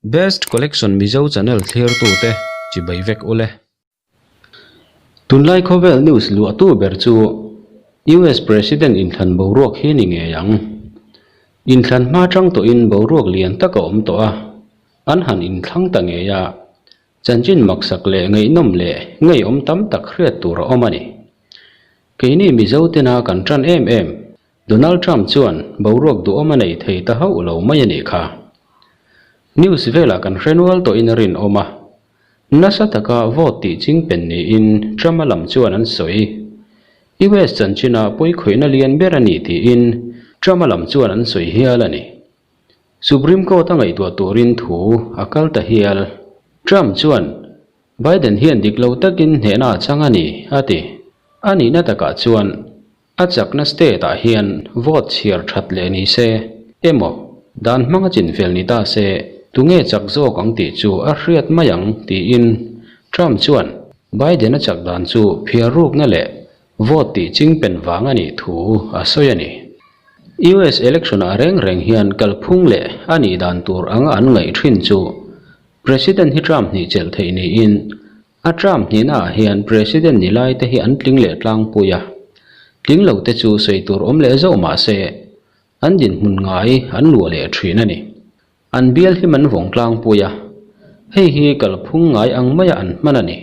Best Collection Mizo channel thlirtute chibai vek ule. Tunlai khawvel news luahtu ber chu US President inthlan boruak hi ni ngei ang. Inthlan hma tang tawhin boruak lian tak a awm tawh a, an han inthlang ta ngei a, chanchin maksak leh ngaihnawm leh ngeiawm tam tak hriat tur a awm a ni. Keini Mizo tena kan tan em em Donald Trump chuan boruak duhawm a nei thei ta hauh lo mai a nih kha. News velah kan hre nual tawhin a rinawm a. Nasa taka vote tih chingpen niin Trump-a lam chuan an sawi. US chanchina pawikhawihna lian ber a ni tiin Trump-a lam chuan an sawi hial a ni. Supreme Court-a ngaihtuah turin thu a kal ta hial. Trump chuan Biden hian dik lo takin hnehna a chang a ni, a ti. A nihna takah chuan A chakna state ah hian vote chhiar that leh ni se, emaw dan hmanga chinfel ni ta se, tunge chak zawk ang tih chu a hriat mai ang tiin Trump chuan Biden a chak dan chu phiar rukna leh vote tih chingpen vang a nih thu a sawi a ni. US election ah reng reng hian kalphung leh a nih dan tur anga an ngaih thin chu President hi Trump hnih chelh theih niin A term hnihnaah hian President ni lai te hi an tling leh tlangpui a, tling lo te chu sawi tur awm leh zauh mah se, an dinhmun ngai an luah leh thin a ni. An bial hlim an vawng tlangpui a, hei hi kalphung ngai ang maia an hman a ni.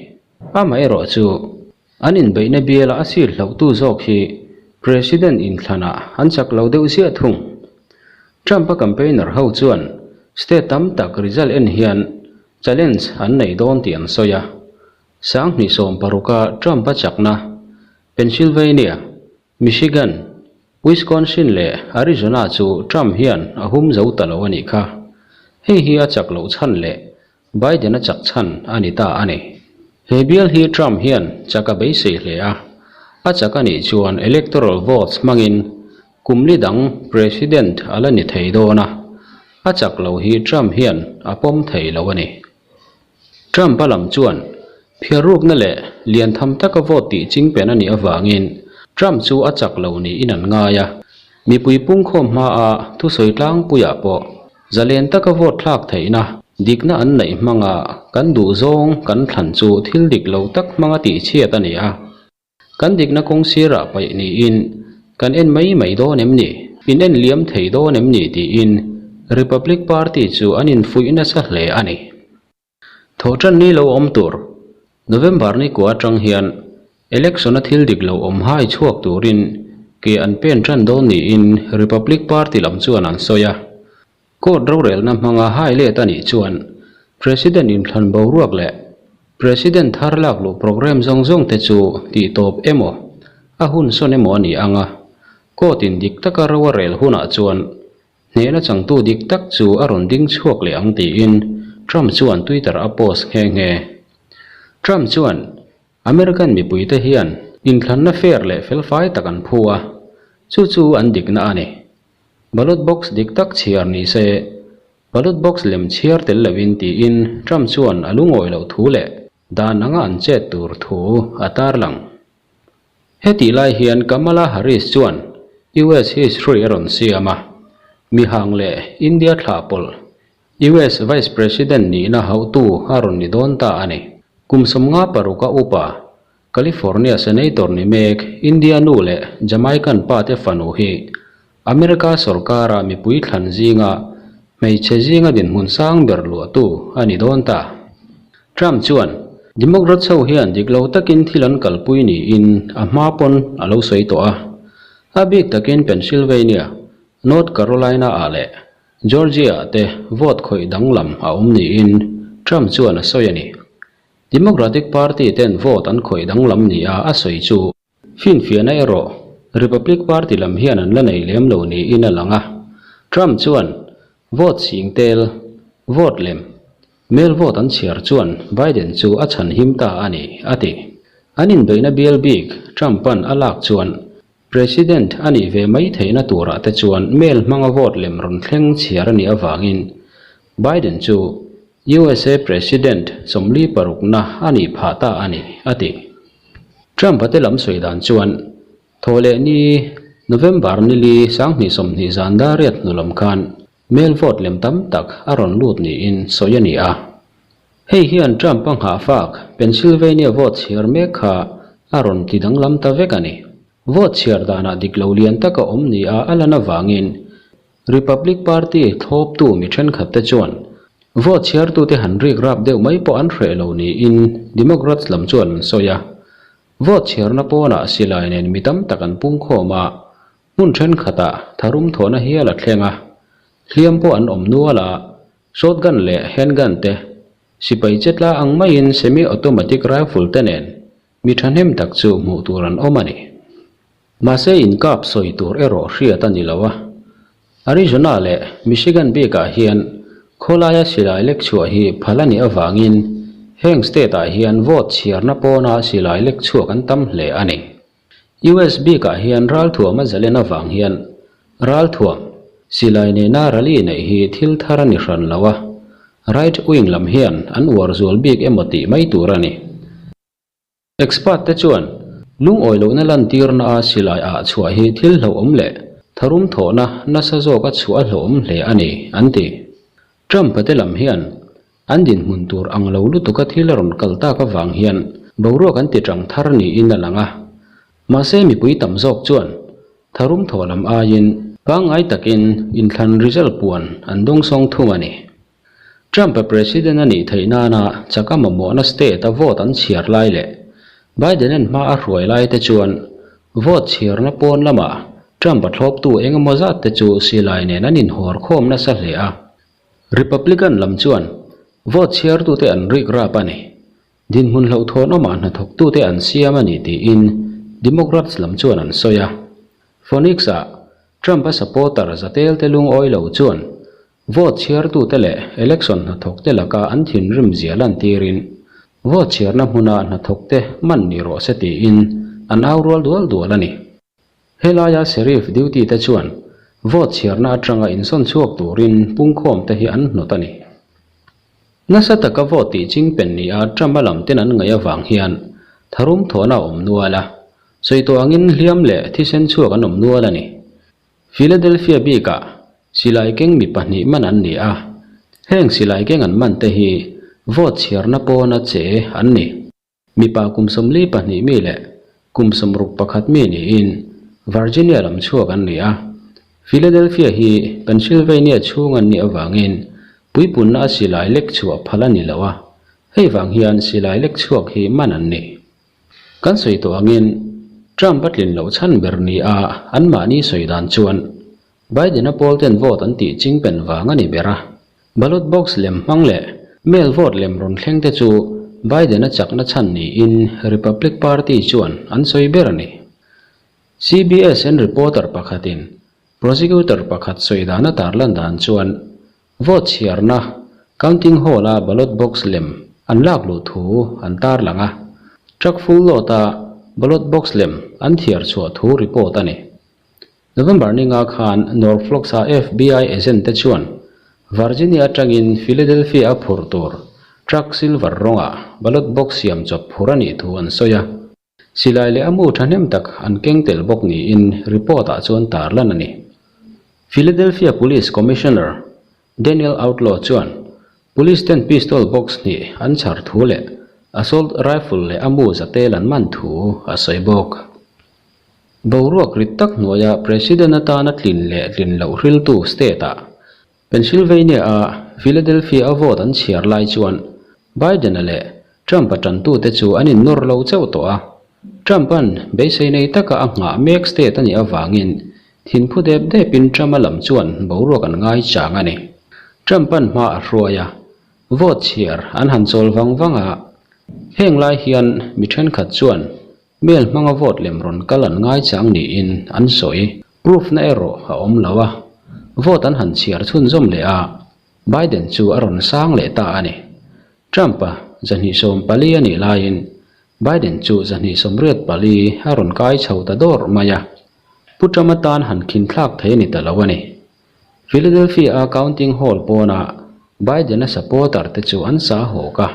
Amaherawh chu, an inbeihna biala a seat hlauhtu zawk hi President inthlanah an chak lo deuh ziah thung. Trump-a campaigner ho chuan state tam tak result en hian Challenge an nei dawn tih an sawi a, 2016 a Trump a chakna Pennsylvania, Michigan, Wisconsin leh Arizona chu Trump hian a hum zo ta lo a nih kha. Hei hi a chak loh chhan leh Biden a chak chhan a ni ta a ni. He bial hi Trump hian chak a beisei hle a, a chak a nih chuan electoral votes hmangin Kum li dang President a la ni thei dawn a, a chak lo hi Trump hian a pawm thei lo a ni. Trump a lam chuan phiarrukna leh lian tham taka vote tih chingpen a nih avangin Trump chu a chak lo niin an ngai a, mipui pungkhawm hmaa thusawi tlangpuiah pawh zalen taka vote thlak theihna dikna an neih hmanga kan duhzawng kan thlan chu thil dik lo tak hmanga tihchhiat a ni a. Kan dikna kawng sirah paih niin kan en mai mai dawn em ni? In en liam thei dawn em ni? tiin Republic Party chu an infuih nasa hle a ni. Thawhṭan ni lo awm tur November ni kua aṭang hian election-a thil dik lo awm hai chhuak turin ke an pen ṭan dawn niin Republic Party lam chuan an sawi a. Court rorelna hmanga hai let a nih chuan President inthlan boruak leh President thar lak luh programme zawng zawng te chu tih tawp emaw a hun sawn emaw a ni ang a, Court in dik taka ro a rel hunah chuan hnehna changtu dik tak chu a rawn ding chhuak leh ang tiin Trump chuan Twitter a post nghe nghe. Trump chuan American mipuite hian inthlanna fair leh felfai tak an phu a, chu chu an dikna a ni. Ballot box dik tak chhiar ni se, ballot box lem chhiar tel lovin tiin Trump chuan a lungawi loh thu leh dan anga an chet tur thu a tarlang. Hetih lai hian Kamala Harris chuan US history a rawn siam a, mihang leh India thlah pawlh US Vice President nihna hauhtu a rawn ni dawn ta a ni. Kum 56 a upa California Senator ni mek India nu leh Jamaican pa te fanu hi America sorkara mipui thlan zinga hmeichhe zinga dinhmun sang ber luahtu a ni dawn ta. Trump chuan Democrats ho hian dik lo takin thil an kalpui niin a hma pawn a lo sawi tawh a, a bik takin Pennsylvania, North Carolina ah leh Georgia ah te vote khawih danglam a awm niin Trump chuan a sawi a ni. Democratic Party ten vote an khawih danglam nia a sawi chu finfiahna erawh Republic Party lam hian an la nei lem lo niin a lang a. Trump chuan vote ching tel, vote lem, mail vote an chhiar chuan Biden chu a chhan him ta a ni, a ti. An inbeihna bial bik Trump-a'n a lak chuan President a nih ve mai theihna turah te chuan mail hmanga vote lem rawn thleng chhiar a nih avangin Biden chu USA President 46na a nih phah ta a ni, a ti. Trump-a te lam sawi dan chuan thawhleh ni November nili 2020 zan dariat hnu lam khan. Mail vote lem tam tak a rawn lut niin sawi a ni a. Hei hian Trump a nghahfak Pennsylvania vote chhiar mek kha a rawn ti danglam ta vek a ni. Vote chhiar danah dik lo lian taka awm nia a lan avangin Republic Party thlawptu mi thenkhat te chuan vote chhiartute han rik rap deuh mai pawh an hreh lo niin Democrats lam chuan an sawi a. Vote chhiarna pawnah silai nen mi tam tak an pungkhawm a, hmun thenkhatah tharum thawhna hial a thleng a, hliam pawh an awm nual a, Shotgun leh handgun te, sipai che tla ang maiin semi-automatic rifle te nen mi thahnem tak chu hmuh tur an awm a ni. Mahse inkap sawi tur erawh hriat a ni lo a. Arizona leh Michigan bikah hian khawlaia silai lek chhuah hi phal a nih avangin heng state ah hian vote chhiarna pawna silai lek chhuak an tam hle a ni. US bikah hian ralthuam a zalen avang hian ralthuam silai nena rally neih hi thil thar a ni hran lo a, right wing lam hian an uar zual bik emaw tih mai tur a ni. Expert te chuan lungawi lohna lantirna a silai ah chhuah hi thil hlauhawm leh tharum thawhna nasa zawk a chhuah a hlauhawm hle a ni, an ti. Trump-a te lam hian An dinhmun tur ang lo lutuka thil a rawn kal tak avang hian boruak an ti tang thar niin a lang a. Mahse mipui tam zawk chuan tharum thaw lam aiin pangngai takin inthlan result puan an dawngsawng thung a ni. Trump-a president a nih theih nana chaka mamawhna state-a vote an chhiar lai leh Biden-a'n hma a hruai lai te chuan vote chhiarna pawn lamah Trump-a thlawptu eng emaw zat te chu silai nen an inhawr khawm nasa hle a. Republican lam chuan vote chhiartute an rik rap a ni. Dinhmun hlauhthawnawmah hnathawktute an siam a ni tiin Democrats lam chuan an sawi a. Phoenix-ah Trump-a supporter zatelte lungawi lo chuan vote chhiartute leh election hnathawkte laka an thinrim zia lantirin vote chhiarna hmuna hnathawkte man ni rawh se tiin an au rual dual dual a ni. Helaia Sheriff duty te chuan vote chhiarna atanga insawn chhuak turin pungkhawm te hi an hnawt a ni. Nasa taka vote tih chingpen nia Trump a lam ten an ngaih avang hian tharum thawhna a awm nual a, sawi tawh angin hliam leh thisen chhuak an awm nual a ni. Philadelphia bikah silai keng mi pahnih man an ni a, heng silai keng an man te hi vote chhiarna pawna che an ni. Mipa kum 42 mi leh kum 61 mi niin Virginia lam chhuak an ni a. Philadelphia hi Pennsylvania chhung an nih avangin puipunna a silai lek chhuah phal a ni lo a, hei vang hian silai lek chhuak hi man an ni. Kan sawi tawh angin Trump a tlin loh chhan ber ni a anmahni sawi dan chuan Biden-a pawlten vote an tih chingpen vang a ni ber a. Ballot box lem hmang leh mail vote lem rawn thleng te chu Biden-a chakna chhan niin Republic Party chuan an sawi ber a ni. CBSN reporter pakhatin prosecutor pakhat sawi dan a tarlan dan chuan vote chhiarna counting hall-a ballot box lem an lak luh thu an tarlang a, truck full load-a ballot box lem an thiar chhuah thu report a ni. November ninga khan Norfolk-a FBI agent te chuan Virginia atangin Philadelphia a phurh tur truck silver rawngah ballot box siam chawp phur a nih thu an sawi a. Silai leh a mu thahnem tak an keng tel bawk niin report-ah chuan tarlan a ni. Philadelphia Police Commissioner Daniel Outlaw chuan Police ten pistol box hnih an chhar thu leh assault rifle leh a mu zatel an man thu a sawi bawk. Boruak rit tak hnuaia President atana tlin leh tlin loh hriltu state-ah Pennsylvania-a Philadelphia-a vote an chhiar lai chuan Biden-a leh Trump-a tantute chu an innawr lo chauh tawh a. Trump-a'n beisei nei taka a nghah mek state a nih avangin thinphu dep depin Trump-a lam chuan boruak an ngai chang a ni. Trump-a'n hma a hruai a, vote chhiar an han chawl vang vang a. Heng lai hian mi thenkhat chuan mail hmanga vote lem rawn kal an ngai chang niin an sawi. Proof na erawh a awm lo a, vote an han chhiar chhunzawm leh a, Biden chu a rawn sang leh ta a ni. Trump-a 240 a nih laiin Biden chu 284 a rawn kai chho ta dawr mai a, Pu Trump atan han khin thlak thei a ni ta lo a ni. Philadelphia-a counting hall pawnah Biden-a supporter te chu an sa hawk a,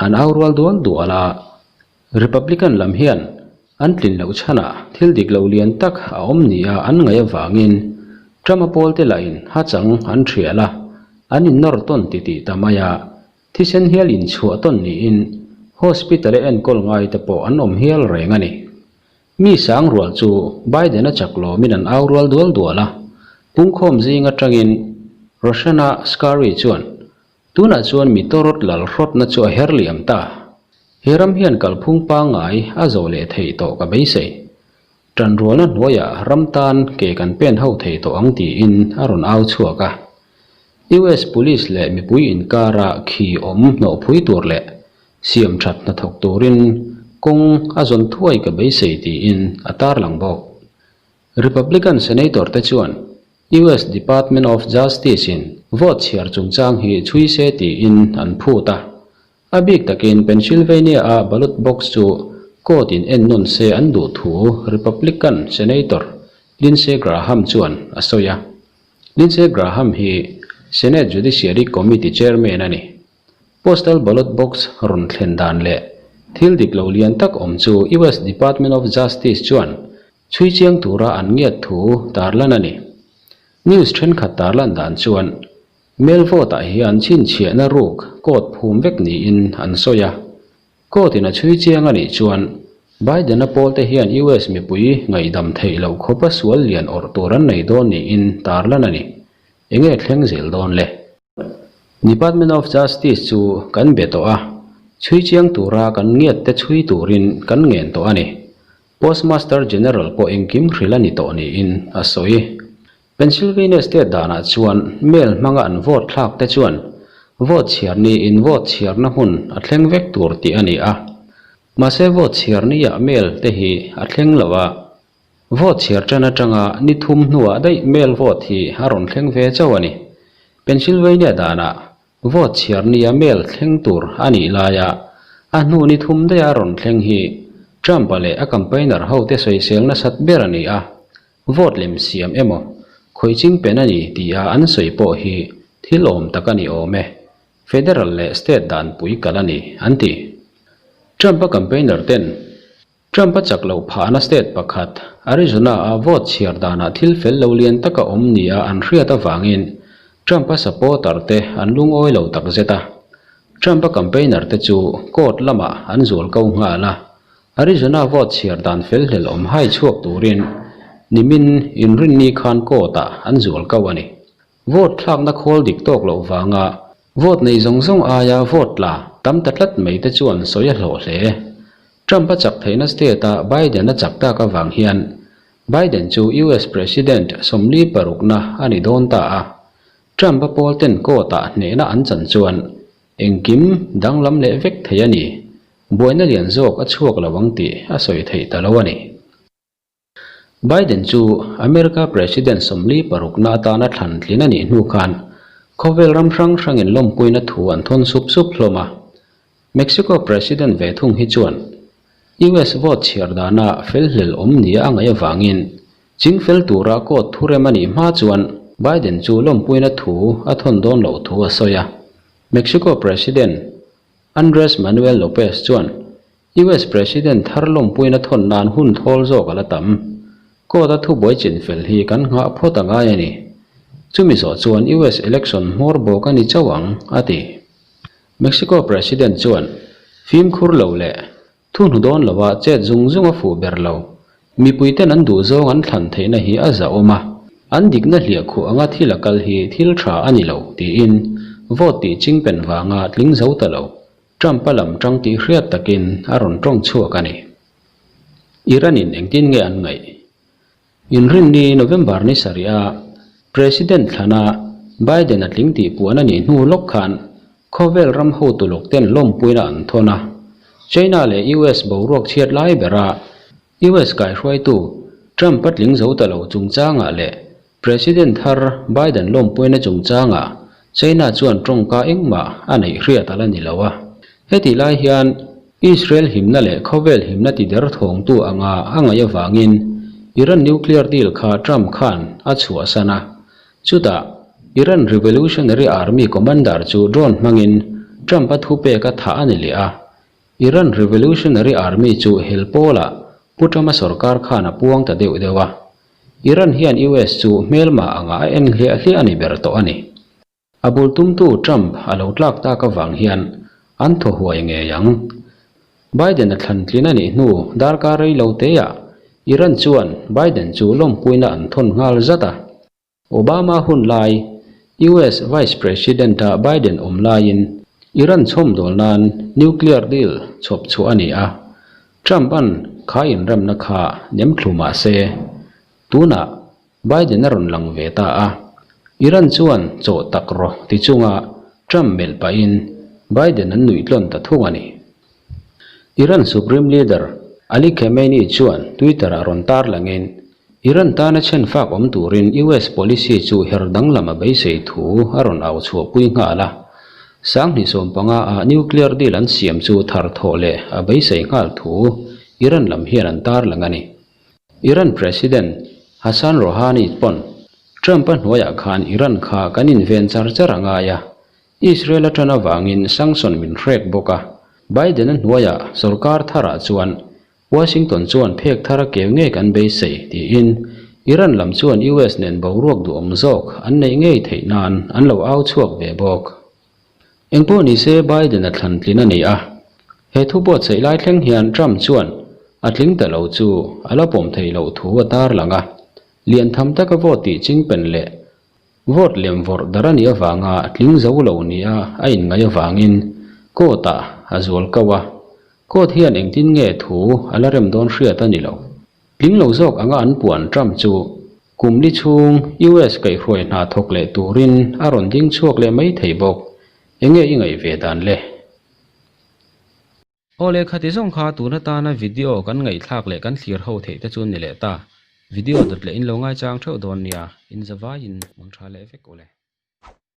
an au rual dual dual a. Republican lam hian an tlin loh chhanah thil dik lo lian tak a awm nia an ngaih avangin. Trump-a pawlte lahin hachang an thial a, an innawr tawn titih ta mai a, thisen hial inchhuah tawn niin hospital-a enkawl ngaite pawh an awm hial reng a ni. Mi sang rual chu Biden-a chak lawmin an au rual dual dual a, pungkhawm zing atangin Roshana Scarry chuan, Tunah chuan mi tawrawt lal hrawtna chu a her liam ta. He ram hian kalphung pangngai a zawh leh theih tawh ka beisei. Ṭanrualna hnuaiah ram tan ke kan pen ho thei tawh ang tiin a rawn au chhuak a. US Police leh mipui inkara khi awm hnawhphui tur leh siam ṭhat hnathawk turin kawng a zawn thuai ka beisei tiin a tarlang bawk. Republican Senator te chuan US Department of Justice in vote chhiar chungchang hi chhui se tiin an phut a. A bik takin Pennsylvania-a ballot box chu court in en nawn se an duh thu Republican Senator Lindsey Graham chuan a sawi a. Lindsey Graham hi Senate Judiciary Committee chairman a ni. Postal ballot box rawn thlen dan leh thil dik lo lian tak awm chu US Department of Justice chuan chhui chiang tura an ngiat thu tarlan a ni. News thenkhat tarlan dan chuan Mail vote-ah hian chhinchhiahna ruk code phum vek niin an sawi a. Court-in a chhui chiang a nih chuan Biden-a pawlte hian US mipui ngaihdam theih loh khawpa sual lian awrh tur an nei dawn niin tarlan a ni. Enge thleng zel dawn le? Department of Justice chu kan be tawh a, chhui chiang tura kan ngiatte chhui turin kan ngen tawh a ni. Postmaster General pawh engkim hrilh a ni tawh niin a sawi. Pennsylvania state danah chuan mail hmanga an vote thlak te chuan vote chhiar niin vote chhiarna hmun a thleng vek tur tih a ni a. Mahse vote chhiar niah mail te hi a thleng lo a, vote chhiar tan atanga ni thum hnuah daih mail vote hi a rawn thleng ve chauh a ni. Pennsylvania danah Vote chhiar nia mail thleng tur a nih laia a hnu ni thum daiha rawn thleng hi Trump-a leh a campaigner hote sawisel nasat ber a ni a, vote lem siam emaw khawih ching pen a ni tia an sawi pawh hi thil awm tak a ni awm e, federal leh state danpui kal a ni an ti. Trump-a campaigner ten Trump a chak loh phahna state pakhat, Arizona-a vote chhiar danah thil fel lo lian taka awm nia an hriat avangin Trump-a supporter te an lungawi lo takzet a. Trump-a campaigner te chu court lamah an zual ko nghal a, Arizona vote chhiar dan fel hlel awm hai chhuak turin nimin inrinni khan court-ah an zual ko a ni. Vote thlakna khawl dik tawk loh vanga vote nei zawng zawng aia vote tla tam ta tlat mai te chuan sawi a hlawh hle. Trump a chak theihna state-a Biden a chak tak avang hian Biden chu US President 40 parukna a ni dawn ta a. Trump a pawl ten court-ah hnehna an chan chuan engkim danglam leh vek thei a ni. Buaina lian zawk a chhuak lo ang tih a sawi theih ta lo a ni. Biden chu America President 40 parukna atana thlan tlin a nih hnu khan khawvel ram hrang hrangin lawmpuina thu an thawn sup sup hlawm a. Mexico President ve thung hi chuan US vote chhiar dana fel hlel awm nia a ngaih avangin ching fel tura court thurem a nih hma chuan Biden chu lawmpuina thu a thawn dawn loh thu a sawi a. Mexico President Andres Manuel Lopez chuan US President thar lawmpuina thawn nan hun thawl zawk a la tam. Court a thubuai chinfel hi kan nghah phawt a ngai a ni. Chumi zawh chuan US election hmawr bawk a ni chauh ang, a ti. Mexico President chuan fimkhur lo leh thuhnu dawn lova chet zung zung a fuh ber lo. Mipuiten an duhzawng an thlan theihna hi a zahawm a, an dikna hliahkhuh anga thil a kal hi thil tha a ni lo, tiin vote tih chingpen vanga tling zo ta lo. Trump-a lam tang tih hriat takin a rawn tawng chhuak a ni. Iran-in engtin nge an ngaih? Inrinni November ni sarih a President thlana Biden a tling tih puan a nih hnu lawk khan khawvel ram hotu lawk ten lawmpuina an thawn a. China leh US boruak chhiat lai bera US kaihruaitu Trump-a tling zo ta lo chungchangah leh President thar Biden lawmpuina chungchangah China chuan tawngka engmah a neih hriat a la ni lo a. Hetih lai hian Israel himna leh khawvel himna ti der thawngtu anga a ngaih avangin Iran nuclear deal kha Trump khan a chhuahsan a. Chutah Iran Revolutionary Army commander chu drone hmangin Trump-a thupek a thah a ni leh a. Iran Revolutionary Army chu hel pawlah Pu Trump-a sorkar khan a puang ta deuh deuh a. Iran hian US chu hmelma anga a en hliah hliah a ni ber tawh a ni. A bul tumtu Trump a lo tlak tak avang hian an thaw huai ngei ang. Biden a thlan tlin a nih hnu darkar rei lo teah Iran chuan Biden chu lawmpuina an thawn nghal zat a. Obama hun lai US Vice President-a Biden awm laiin Iran chhawmdawl nan nuclear deal chhawp chhuah a ni a, Trump-a'n kha inremna kha nem thlu mah se, tunah Biden a rawn lang ve ta a, Iran chuan chawh tak rawh ti chunga Trump melh pahin Biden an nuih tlawn ta thung a ni. Iran Supreme Leader Ali Khamenei chuan Twitter-ah rawn tarlangin, Iran tana chhenfak awm turin US policy chu her danglam a beisei thu a rawn au chhuahpui nghal a. 2015 ah nuclear deal an siam chu thar thawh leh a beisei nghal thu Iran lam hian an tarlang a ni. Iran President Hassan Rouhani pawn Trump-a hnuaiah khan Iran kha kan inven char char a ngai a, Israel a ṭan avangin sanction min hrek bawk a. Biden-a hnuaiah sorkar tharah chuan Washington chuan phek thar a keu ngei kan beisei tiin Iran lam chuan US nen boruak duhawm zawk an neih ngei theih nan an lo au chhuak ve bawk. Engpawh ni se Biden a thlan tlin a ni a, he thu buatsaih lai thleng hian Trump chuan a tling ta lo chu a la pawm thei loh thu a tarlang a, lian tham taka vote tih chingpen leh vote lem vawrh dar a nih avanga tling zo lo nia a inngaih avangin court ah a zual kau a, court hian engtin nge thu a la rem dawn hriat a ni lo. Tling lo zawk anga an puan Trump chu Kum li chhung US kaihhruai hna thawk leh turin a rawn ding chhuak leh mai thei bawk. Enge i ngaih ve dan le? Aw le khati zawng kha tun atana video kan ngaihthlak leh kan thlir ho theih te chu ni leh ta. Video dawt leh in lo ngaichang theuh dawn nia, in zavaiin mang tha leh vek u le.